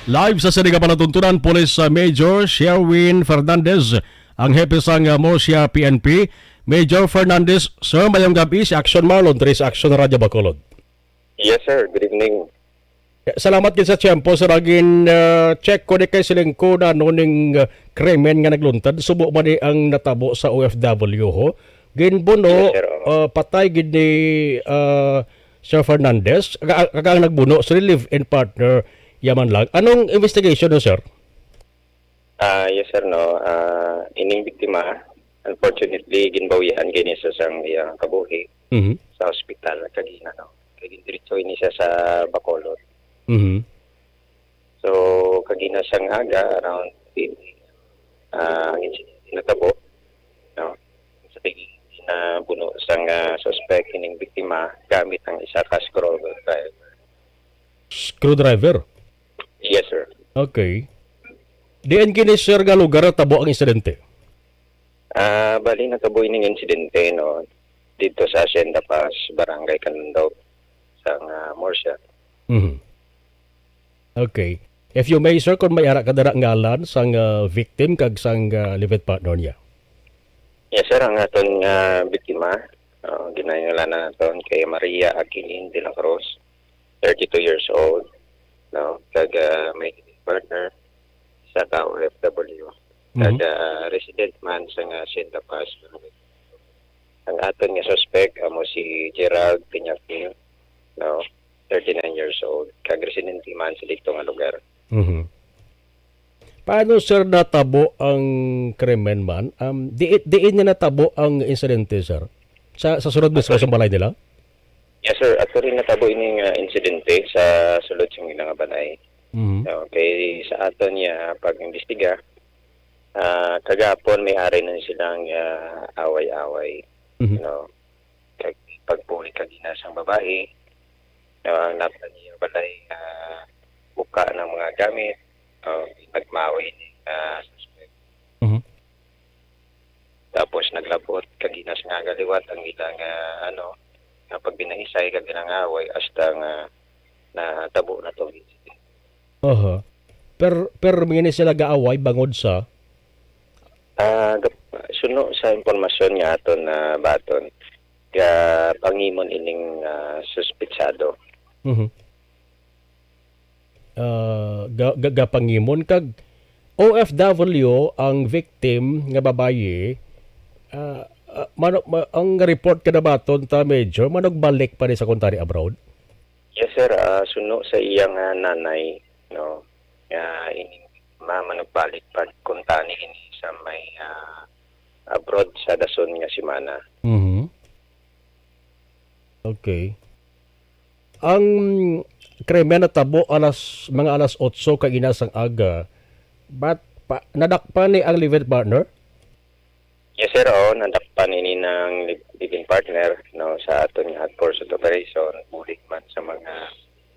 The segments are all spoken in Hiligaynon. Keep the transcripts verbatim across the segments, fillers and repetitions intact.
Live sa sini nga palatuntunan, Police, uh, Major Sherwin Fernandez, ang hepe sang, uh, Murcia P N P. Major Fernandez, sir, mayong gabi. Si Action Marlon, diri sa Action Radio Bacolod. Yes, sir. Good evening. Eh, salamat gid sa tiyempo, sir. Agin, uh, check ko di kay siling ko na no ning, uh, krimen nga nagluntad. Subo man ni ang natabo sa O F W, ho. Ginbuno, Yes, sir. Oo. uh, patay gid ni, uh, Sir Fernandez. Kag, kag ang nagbuno, si live-in partner, yaman lang. Anong investigation, no, sir? Ah, yes, sir, no. Ah, ining biktima, unfortunately, ginbawian kini sa sang iyang kabuhi Mhm. sa ospital kagina, no. Kay gindiretso ini siya sa Bacolod. Mhm. So, kagina sang aga, around ten, ah, ang insidente natabo, no. Sa tingin na buno sang, ah, suspect ining biktima gamit ang isa ka screwdriver. Screwdriver? Yes, sir. Okay. Diin kini, sir, nga lugar natabo ang insidente? Ah, bali, natabo ining insidente, no, dito sa Hacienda Paz, Barangay Canlondog, sa nga Murcia. Mhm. Okay. If you may, sir, kung may ara ka dira ngalan sang, ah, victim kag sang, ah, live-in partner niya. Yes, sir, ang aton nga biktima, ah, ginahingalanan naton kay Maria Aquilin de la Cruz, thirty-two years old, no? Kag, ah, may partner sa ka O F W. Kag, Mhm. ah, resident man sa nga Hacienda Paz. Ang aton nga suspect amo si Gerald Peñafiel, no? Thirty-nine years old. Kag residente man sa dito nga lugar. Mhm. Paano, sir, natabo ang krimen man? Um, di, diin niya natabo ang insidente, sir? Sa, sa sulod mismo Actually, sa balay nila? Yes, sir. Actually, natabo ini nga insidente sa sulod sa ila nga balay. Mhm. Okay, sa aton nga pag-imbestiga, ah, kagapon may ari na silang, ah, away-away, Mhm. no? Kag pagpuli kagina sang babae, ah, ang napa niya balay, ah, buka ng mga gamit, ah, nagmawi ni, ah, suspect. Mhm. Tapos naglabot kagina sang aga liwat ang ilang, ah, ano, nga pagbinahisay kag ilang away hasta nga natabo na tong insidente. Aha. Per, per mini sila gaaway bangod sa? Ah, gap-, suno sa impormasyon nga aton nabaton, gapangimon ining, ah, suspitsado. Mhm. Ah, ga-, ga-, gapangimon kag O F W ang victim nga babayi, ah, ah, mano-, ma-, ang report nga nabaton ta, Major, manugbalik pa ni sa kuntari abroad? Yes, sir. Ah, suno sa iyang, ah, nanay, no, nga ining ma-, manugbalik pa kuntani ini sa may, ah, abroad sa dason nga semana. Mhm. Okay. Ang krimen natabo alas, mga alas otso kagina sang aga. But pa, nadakpan ni ang live-in partner? Yes, sir. Oo, nadakpan ini ng live-, live-in partner, no, sa aton nga course of operation, bulig man sa mga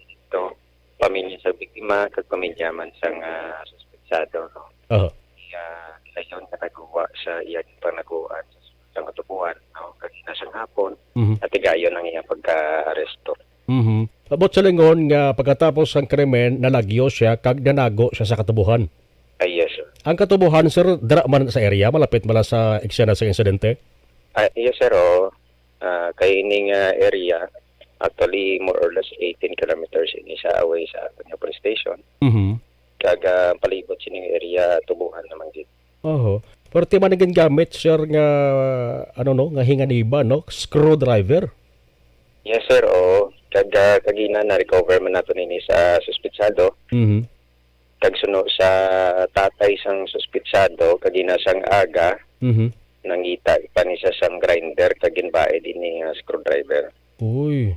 ito, pamilya sa biktima, kag pamilya man sa nga suspetsado, no. Aha. Iya, gilayon nga naguwa sa iya panaguan sa, sa katubuan, no, kagina sang hapon, Mhm. natigayon ang iya pagka-aresto. Mhm. Abot sa lingon nga pagkatapos sang krimen, nalagyo siya kag nanago siya sa katubuhan. Ay, yes, sir. Ang katubuhan, sir, dira man sa area, malapit man sa eksena sa insidente? Ah, yes, sir, oo. Ah, kay ining, ah, area, actually, more or less eighteen kilometers ini sa away sa aton nga police station. Mhm. Kag, ah, palibot sining area, tubuhan naman gid. Oho. Pero ti man gingamit, sir, nga, ano, no, nga hinganiba, no? Screwdriver? Yes, sir, oo. Kag, ah, kagina na-recover man nato nini sa suspitsado. Mhm. Kag suno sa tatay sang suspitsado, kagina sang aga, Mhm. nangita pa ni siya sang grinder kag ginbaid ini nga screwdriver. Uy.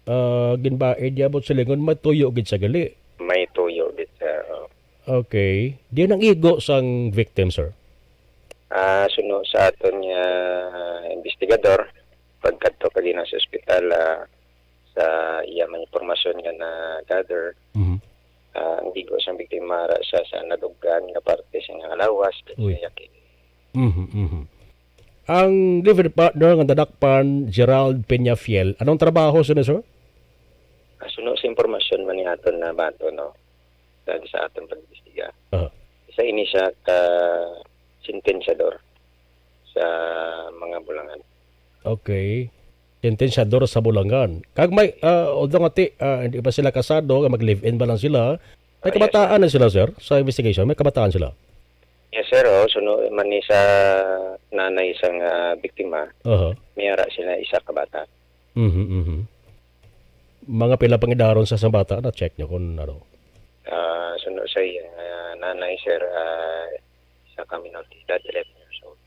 Ah, ginbaid niya, abot sa lingon, may tuyo gid sa gali. May tuyo gid sa, oh. Okay. Diin ang igo sang victim, sir? Ah, suno sa aton nga investigador, pagkadto kagina sa ospital, ah, sa iya man impormasyon nga na-gather, Mhm. ah, ang igo sang biktima ra sa, sa naduggan nga parte sa iyang lawas, Uy. sa iya ki-, Mhm, mhm. Ang live-in partner nga nadakpan, Gerald Peñafiel, anong trabaho sini, sir? Ah, suno sa impormasyon man ni aton nabaton, no? sa, sa atong pag-imbestiga. Aha. Isa ini siya ka sentensyador sa mga bulangan. Okay. Sentensyador sa bulangan. Kag may, uh, although nga ti, ah, hindi pa sila kasado, mag-live-in ba lang sila? May Ah, yes, kabataan na sila, sir, sa investigation? May kabataan sila? Yes, sir. Oh, suno man ni sa nanay sang ah, biktima, Aha. may ara sila isa ka bata. Mhm, mhm. Mga pila pangidaron sa, sa bata, na-check nyo kung ano? Ah, suno sa iyang ah, nanay, sir, ah, isa ka minor de edad, eleven years old.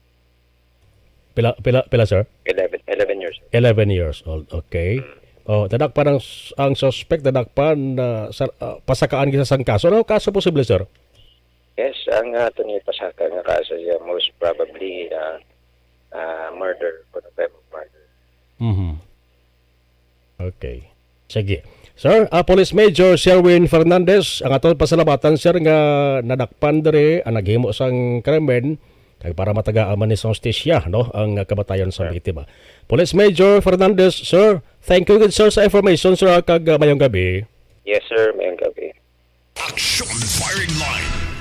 Pila, pila, pila, sir? Eleven, eleven years old. Eleven years old. Okay. Oh, tadak pa ng, ang suspect, tadak pa na sa, ah, pasakaan kita sang kaso. Ano kaso posible, sir? Yes, ang ato ni pasaka nga kaso siya most probably ah, ah, murder, kung ano murder. Mhm. Okay. Sige. Sir, ah, Police Major Sherwin Fernandez, ang aton pasalamatan, sir, nga nadakpan diri ang naghimo sang krimen, kag para matagaan man ni sa hustisya, no, ang kamatayon sa biktima. Police Major Fernandez, sir, thank you gid, sir, sa information, sir, kag ah, mayong gabi. Yes, sir. Mayong gabi. Action Firing Line.